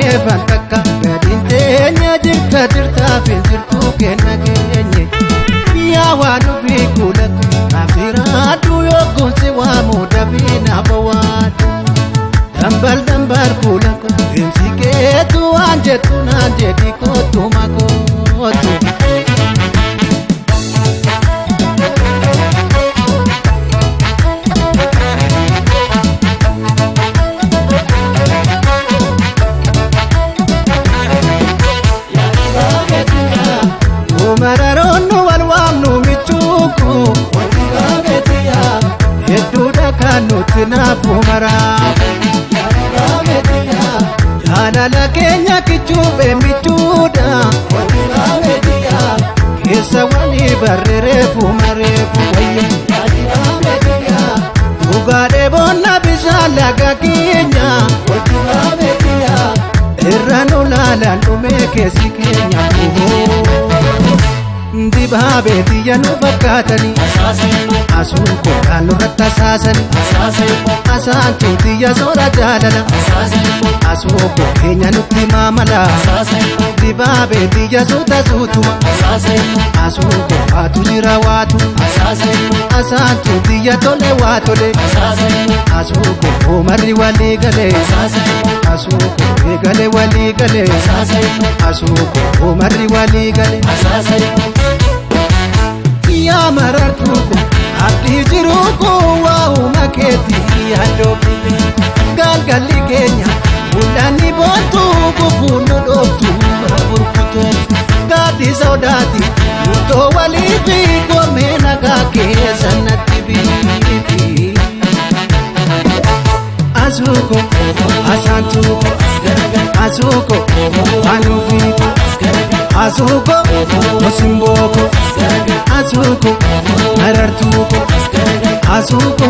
reefan takka gadiin teenya jirta jirtaa fi jirtuu kenna keenye yaa waan ofii kuula afiraadhu yookuun waamu dafii naaf waadhu dambal dambal kuula deemsi keetu waan jettu naan jedhi kootu makootu. Mararoon wal waamnu michuuku hedduudha kan nuti naafu maraaf jaalala keenya kichuufe michuudha keessa walii barre reefu mareefu wayya dhugaadhee boonna bishaan laga keenya irra nu laalaan dhumee keessi keenya. Dibaabee xiyya nu fakkaatanii asuun kookaan nurratti asaasanii asaantuu xiyya soora jaalala asuu koo keenya nutti maamala dibaabee xiyya suuta suutuma asuu koo waatu jira waatu asaantuu xiyya tole waa tole asuu koo marri walii galee asuu koo eegale walii galee asuu koo marri walii galee. Yaa marartuu ko abdii jiruu ko waa'uma keetii yaadoo fite galgalli keenya mul'anni boontuu gufuun nu dhooftu burkuteetu gaaddi sodaati murtoo walii fi goomee nagaa keessa natti biifi. Asuuko asaantuuko asuuko anuufiiko asuuko osimbooko asuuko marartuuko asuuko.